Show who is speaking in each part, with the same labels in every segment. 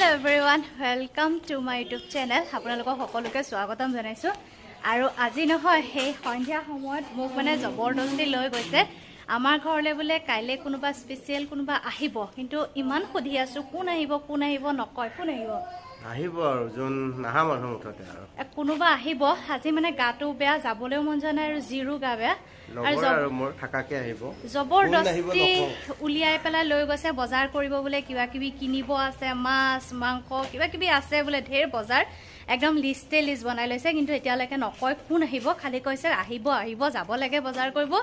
Speaker 1: Everyone, welcome to my YouTube channel. আপোনালোকক সকলোকে স্বাগতম জনাইছোঁ। আৰু আজি নহয়, সেই সন্ধিয়া সময়ত মোক মানে জবৰদস্তি লৈ গৈছে আমাৰ ঘৰলৈ, বোলে কাইলৈ কোনোবা স্পেচিয়েল কোনোবা আহিব। কিন্তু ইমান সুধি আছোঁ কোন আহিব কোন আহিব, নকয় কোন আহিব।
Speaker 2: আহিব আৰু যোন নাহা মানুহ মুঠতে আৰু
Speaker 1: কোনোবা আহিব। আজি মানে গাটো বেয়া, যাবলৈও মন যোৱা নাই আৰু জিৰো গা বেয়া।
Speaker 2: আৰু মোৰ থাকাকে আহিব।
Speaker 1: জবৰদস্তি উলিয়াই পেলাই লৈ গৈছে বজাৰ কৰিব, বোলে কিবা কিবি কিনিব আছে, মাছ মাংস কিবা কিবি আছে বোলে, ঢেৰ বজাৰ, একদম লিষ্টে লিষ্ট বনাই লৈছে। কিন্তু এতিয়ালৈকে নকয় কোন আহিব, খালি কৈছে আহিব আহিব, যাব লাগে বজাৰ কৰিব,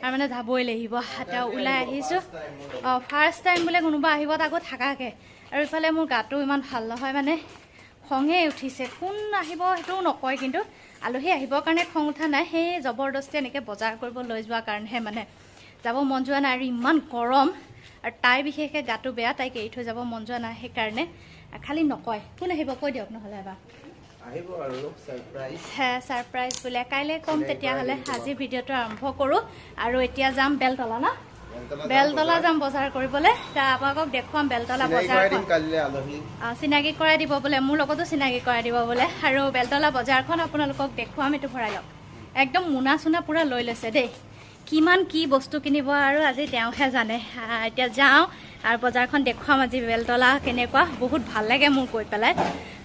Speaker 1: আৰু মানে যাবই লাগিব। এতিয়া ওলাই আহিছোঁ। অঁ, ফাৰ্ষ্ট টাইম বোলে কোনোবা আহিব, তাকো থাকাকে। আৰু ইফালে মোৰ গাটো ইমান ভাল নহয়, মানে খঙে উঠিছে। কোন আহিব সেইটোও নকয়, কিন্তু আলহী আহিবৰ কাৰণে খং উঠা নাই, সেই জবৰদস্তি এনেকৈ বজাৰ কৰিব লৈ যোৱাৰ কাৰণেহে মানে যাব মন যোৱা নাই। আৰু ইমান গৰম, আৰু তাই বিশেষকৈ গাটো বেয়া, তাইক এৰি থৈ যাব মন যোৱা নাই, সেইকাৰণে খালি নকয় কোন আহিব। কৈ দিয়ক নহ'লে এবাৰ। ছাৰপ্ৰাইজ বোলে, কাইলৈ ক'ম তেতিয়াহ'লে। আজি ভিডিঅ'টো আৰম্ভ কৰোঁ। আৰু এতিয়া যাম বেলতলা, ন বেলতলা যাম বজাৰ কৰিবলৈ। আপোনালোকক দেখুৱাম বেলতলা বজাৰখন। চিনাকি কৰাই দিব বোলে, মোৰ লগতো চিনাকি কৰাই দিব বোলে। আৰু বেলতলা বজাৰখন আপোনালোকক দেখুৱাম। এইটো ভৰাই লওক, একদম মোনা চোনা পূৰা লৈ লৈছে দেই। কিমান কি বস্তু কিনিব আৰু আজি তেওঁহে জানে। এতিয়া যাওঁ আৰু বজাৰখন দেখুৱাম আজি বেলতলা কেনেকুৱা, বহুত ভাল লাগে মোৰ গৈ পেলাই।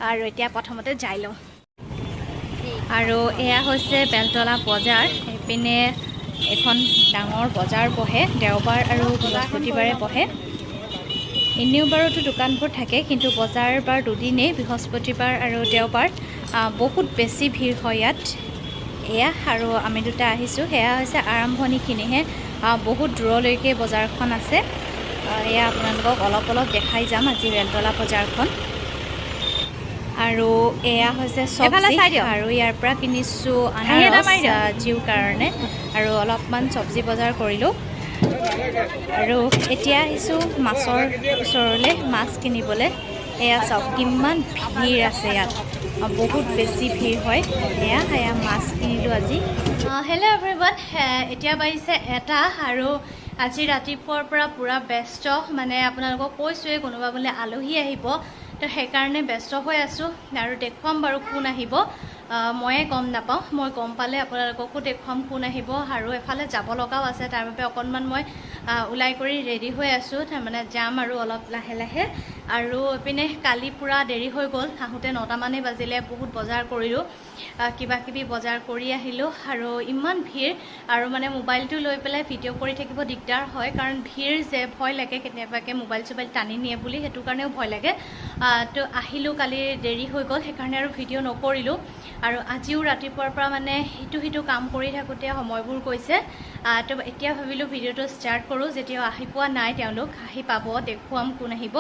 Speaker 1: আৰু এতিয়া প্ৰথমতে যাই লওঁ। আৰু এয়া হৈছে বেলতলা বজাৰ। এইপিনে এখন ডাঙৰ বজাৰ বহে, দেওবাৰ আৰু বৃহস্পতিবাৰে বহে। এনেও বাৰুতো দোকানবোৰ থাকে, কিন্তু বজাৰ বাৰ দুদিনেই, বৃহস্পতিবাৰ আৰু দেওবাৰ। বহুত বেছি ভিৰ হয় ইয়াত। এয়া আৰু আমি দুটা আহিছোঁ। সেয়া হৈছে আৰম্ভণিখিনিহে, বহুত দূৰলৈকে বজাৰখন আছে। এয়া আপোনালোকক অলপ অলপ দেখাই যাম আজি বেলতলা বজাৰখন। আৰু এয়া হৈছে চব্জি, আৰু ইয়াৰ পৰা কিনিছোঁ আনাৰস জিউৰ কাৰণে, আৰু অলপমান চব্জি বজাৰ কৰিলোঁ। আৰু এতিয়া আহিছোঁ মাছৰ ওচৰলৈ মাছ কিনিবলৈ। এয়া চাওক কিমান ভিৰ আছে ইয়াত, বহুত বেছি ভিৰ হয়। এয়া এয়া মাছ কিনিলোঁ আজি। হেল্ল' এভৰিৱান, এতিয়া বাজিছে 1টা, আৰু আজি ৰাতিপুৱাৰ পৰা পূৰা ব্যস্ত। মানে আপোনালোকক কৈছোঁৱেই কোনোবা বোলে আলহী আহিব, তো সেইকাৰণে ব্যস্ত হৈ আছোঁ। আৰু দেখুৱাম বাৰু কোন আহিব, ময়ে গম নাপাওঁ। মই গম পালে আপোনালোককো দেখুৱাম কোন আহিব। আৰু এফালে যাব লগাও আছে, তাৰ বাবে অকণমান মই ওলাই কৰি ৰেডি হৈ আছোঁ, তাৰমানে যাম আৰু অলপ লাহে লাহে। আৰু এইপিনে কালি পূৰা দেৰি হৈ গ'ল, আহোঁতে 9টামানেই বাজিলে। বহুত বজাৰ কৰিলোঁ, কিবা কিবি বজাৰ কৰি আহিলোঁ। আৰু ইমান ভিৰ, আৰু মানে মোবাইলটো লৈ পেলাই ভিডিঅ' কৰি থাকিব দিগদাৰ হয়, কাৰণ ভিৰ যে ভয় লাগে, কেতিয়াবাকৈ মোবাইল চোবাইল টানি নিয়ে বুলি, সেইটো কাৰণেও ভয় লাগে। তো আহিলোঁ কালি দেৰি হৈ গ'ল, সেইকাৰণে আৰু ভিডিঅ' নকৰিলোঁ। আৰু আজিও ৰাতিপুৱাৰ পৰা মানে সিটো সিটো কাম কৰি থাকোঁতে সময়বোৰ গৈছে। তো এতিয়া ভাবিলোঁ ভিডিঅ'টো ষ্টাৰ্ট কৰোঁ, যেতিয়া আহি পোৱা নাই তেওঁলোক, আহি পাব, দেখুৱাম কোন আহিব।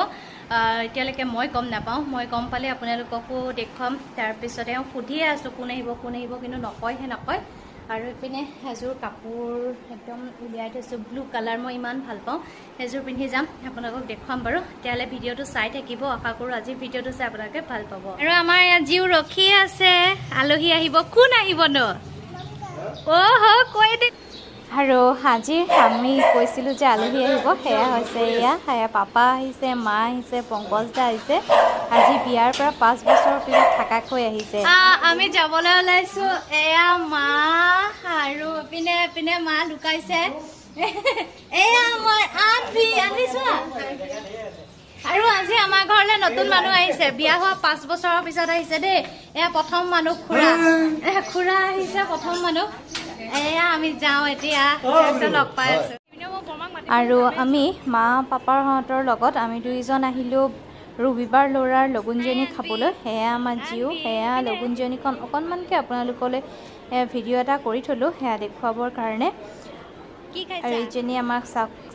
Speaker 1: এতিয়ালৈকে মই গম নাপাওঁ, মই গম পালে আপোনালোককো দেখুৱাম। তাৰপিছতে এওঁ সুধিয়ে আছোঁ কোন আহিব কোন আহিব, কিন্তু নকয়হে নকয়। আৰু এইপিনে এযোৰ কাপোৰ একদম উলিয়াই থৈছোঁ, ব্লু কালাৰ, মই ইমান ভাল পাওঁ, এযোৰ পিন্ধি যাম, আপোনালোকক দেখুৱাম বাৰু। তেতিয়াহ'লে ভিডিঅ'টো চাই থাকিব, আশা কৰোঁ আজিৰ ভিডিঅ'টো চাই আপোনালোকে ভাল পাব। আৰু আমাৰ ইয়াত জিও ৰখি আছে, আলহী আহিব, কোন আহিবনো? অ' হ কৈ দে। আৰু আজি আমি কৈছিলোঁ যে আলহী আহিব, সেয়া হৈছে এয়া। সেয়া পাপা আহিছে, মা আহিছে, পংকজ দা আহিছে। আজি বিয়াৰ পৰা 5 বছৰৰ পিছত থাকাকৈ আহিছে। আমি যাবলৈ ওলাইছোঁ। এয়া মা, আৰু পিনে পিনে মা লুকাইছে। এয়া মই আনভি আনিছো। আৰু আজি আমাৰ ঘৰলৈ নতুন মানুহ আহিছে, বিয়া হোৱা 5 বছৰৰ পিছত আহিছে দেই। এয়া প্ৰথম মানুহ খুৰা, খুৰা আহিছে প্ৰথম মানুহ। এয়া আমি যাওঁ এতিয়া, লগ পাই আছোঁ। আৰু আমি মা পাপাহঁতৰ লগত আমি দুইজন আহিলোঁ ৰবিবাৰ ল'ৰাৰ লগুণজনী খাবলৈ। সেয়া আমাৰ জিও। সেয়া লগুণজনীখন অকণমানকৈ আপোনালোকলৈ ভিডিঅ' এটা কৰি থ'লোঁ, সেয়া দেখুৱাবৰ কাৰণে। আৰু এইজনী আমাক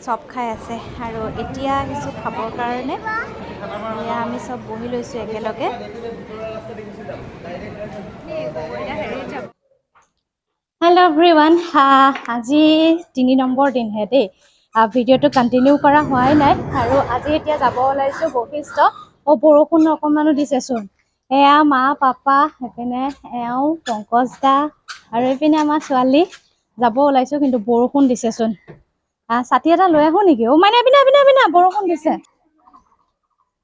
Speaker 1: চব খাই আছে। আৰু এতিয়া আহিছোঁ খাবৰ কাৰণে। এয়া আমি চব বহি লৈছোঁ একেলগে। হেল্ল' এভৰিৱান, আজি 3 নম্বৰ দিনহে দেই, ভিডিঅ'টো কণ্টিনিউ কৰা হোৱাই নাই। আৰু আজি এতিয়া যাব ওলাইছোঁ বশিষ্ঠ। অ' বৰষুণ অকণমানো দিছেচোন। এয়া মা পাপা, এইপিনে এওঁ পংকজ দা, আৰু এইপিনে আমাৰ ছোৱালী। যাব ওলাইছোঁ, কিন্তু বৰষুণ দিছেচোন। ছাতি এটা লৈ আহোঁ নেকি? অ' মানে এইপিনে এইপিনে এইপিনে বৰষুণ দিছে।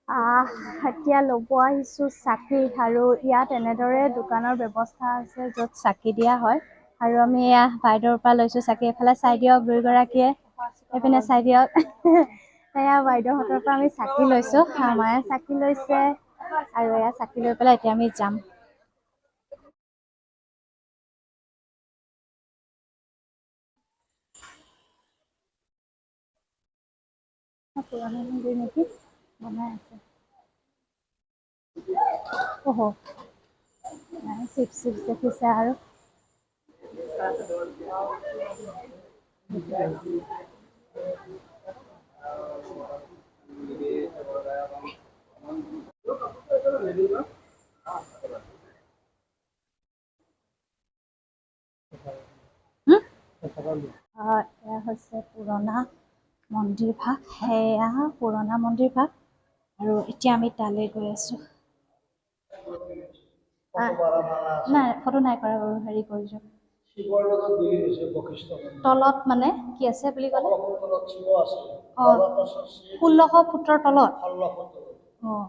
Speaker 1: এতিয়া ল'ব আহিছোঁ চাকি। আৰু ইয়াত এনেদৰে দোকানৰ ব্যৱস্থা আছে য'ত চাকি দিয়া হয়। আৰু আমি এয়া বাইদেউৰ পৰা লৈছোঁ চাকি। এইফালে চাই দিয়ক দুয়োগৰাকীয়ে, এইপিনে চাই দিয়ক। এয়া বাইদেউহঁতৰ পৰা আমি চাকি লৈছোঁ, মায়ে চাকি লৈছে। আৰু এয়া চাকি লৈ পেলাই এতিয়া আমি যাম। পুৰণি মন্দিৰ নেকি বনাই আছে। অহ, চিপছ চিপছ দেখিছে। আৰু এয়া হৈছে পুৰণা মন্দিৰ ভাগ, সেয়া পুৰণা মন্দিৰ ভাগ। আৰু এতিয়া আমি তালৈ গৈ আছোঁ। নাই, ফটো নাই কৰা বাৰু, হেৰি কৰিছোঁ। তলত মানে কি আছে বুলি ক'লে? অঁ, 1600 ফুটৰ তলত। অঁ,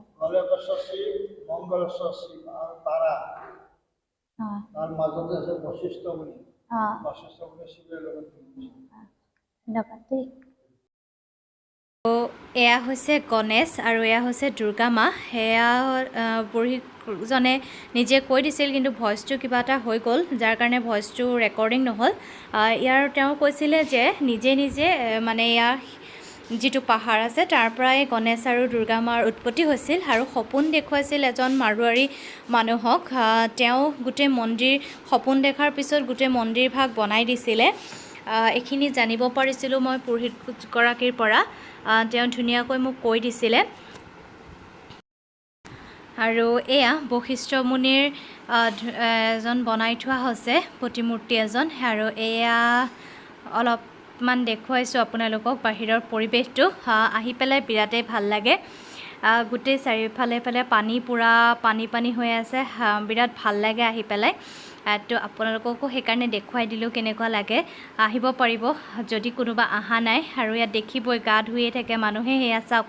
Speaker 1: ধন্যবাদ দেই। এয়া হৈছে গণেশ আৰু এয়া হৈছে দুৰ্গা মা। সেয়া পুৰোহিতজনে নিজে কৈ দিছিল, কিন্তু ভইচটো কিবা এটা হৈ গ'ল, যাৰ কাৰণে ভইচটো ৰেকৰ্ডিং নহ'ল। ইয়াৰ তেওঁ কৈছিলে যে নিজে নিজে মানে ইয়াৰ যিটো পাহাৰ আছে তাৰ পৰাই গণেশ আৰু দুৰ্গা মাৰ উৎপত্তি হৈছিল। আৰু সপোন দেখুৱাইছিল এজন মাৰোৱাৰী মানুহক। তেওঁ গোটেই মন্দিৰ সপোন দেখাৰ পিছত গোটেই মন্দিৰ ভাগ বনাই দিছিলে। এইখিনি জানিব পাৰিছিলোঁ মই পুৰোহিতগৰাকীৰ পৰা। তেওঁ ধুনীয়াকৈ মোক কৈ দিছিলে। আৰু এয়া বশিষ্ঠ মুনিৰ এজন বনাই থোৱা হৈছে প্ৰতিমূৰ্তি এজন। আৰু এয়া অলপমান দেখুৱাইছোঁ আপোনালোকক বাহিৰৰ পৰিৱেশটো। আহি পেলাই বিৰাটেই ভাল লাগে। গোটেই চাৰিওফালে ফালে পানী, পূৰা পানী পানী হৈ আছে। বিৰাট ভাল লাগে আহি পেলাই। তো আপোনালোককো সেইকাৰণে দেখুৱাই দিলোঁ কেনেকুৱা লাগে। আহিব পাৰিব যদি কোনোবা অহা নাই। আৰু ইয়াত দেখিবই গা ধুয়ে থাকে মানুহে। সেয়া চাওক,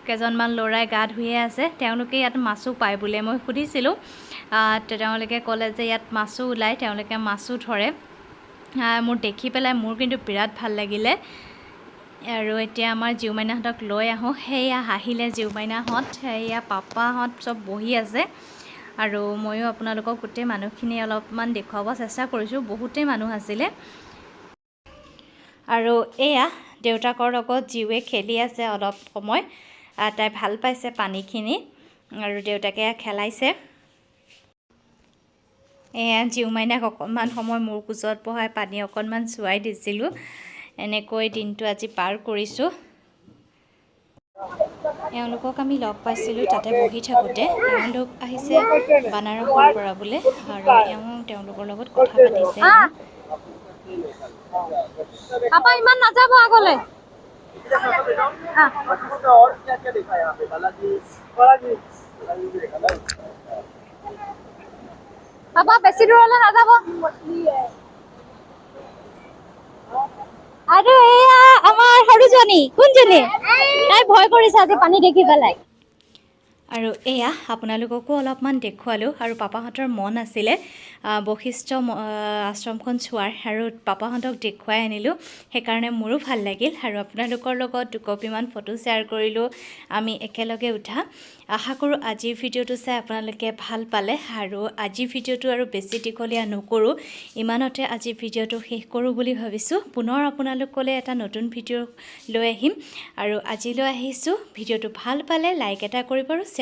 Speaker 1: কেইজনমান ল'ৰাই গা ধুয়ে আছে। তেওঁলোকে ইয়াত মাছো পায় বোলে, মই সুধিছিলোঁ। তেওঁলোকে ক'লে যে ইয়াত মাছো ওলায়, তেওঁলোকে মাছো ধৰে। মোৰ দেখি পেলাই মোৰ কিন্তু বিৰাট ভাল লাগিলে। আৰু এতিয়া আমাৰ জীউমাইনাহঁতক লৈ আহোঁ। সেয়া হাঁহিলে জীউমাইনাহঁত, সেয়া পাপাহঁত চব বহি আছে। আৰু ময়ো আপোনালোকক গোটেই মানুহখিনি অলপমান দেখুৱাব চেষ্টা কৰিছোঁ, বহুতেই মানুহ আছিলে। আৰু এয়া দেউতাকৰ লগত জীউৱে খেলি আছে অলপ সময়। তাই ভাল পাইছে পানীখিনি আৰু দেউতাকে খেলাইছে। এয়া জীউমাইনাক অকণমান সময় মোৰ কোচত বহাই পানী অকণমান চুৱাই দিছিলোঁ। এনেকৈ দিনটো আজি পাৰ কৰিছোঁ। এওঁলোকক আমি লগ পাইছিলোঁ তাতে বহি থাকোঁতে। এওঁলোক আহিছে বানাৰসৰ পৰা বোলে, আৰু এওঁ তেওঁলোকৰ লগত কথা পাতিছে। পাপা ইমান নাযাব আগলৈ। পাপা বেছি দূৰলৈ নাযাব। আৰু এয়া আমাৰ সৰুজনী, কোনজনী, তাই ভয় কৰিছে আজি পানী দেখি পেলাই। আৰু এয়া আপোনালোককো অলপমান দেখুৱালোঁ। আৰু পাপাহঁতৰ মন আছিলে বশিষ্ঠ আশ্ৰমখন চোৱাৰ, আৰু পাপাহঁতক দেখুৱাই আনিলোঁ, সেইকাৰণে মোৰো ভাল লাগিল। আৰু আপোনালোকৰ লগত দুকপিমান ফটো শ্বেয়াৰ কৰিলোঁ আমি একেলগে উঠা। আশা কৰোঁ আজিৰ ভিডিঅ'টো চাই আপোনালোকে ভাল পালে। আৰু আজিৰ ভিডিঅ'টো আৰু বেছি দীঘলীয়া নকৰোঁ, ইমানতে আজিৰ ভিডিঅ'টো শেষ কৰোঁ বুলি ভাবিছোঁ। পুনৰ আপোনালোকলৈ এটা নতুন ভিডিঅ' লৈ আহিম। আৰু আজিলৈ আহিছোঁ। ভিডিঅ'টো ভাল পালে লাইক এটা কৰিব আৰু শ্বেয়াৰ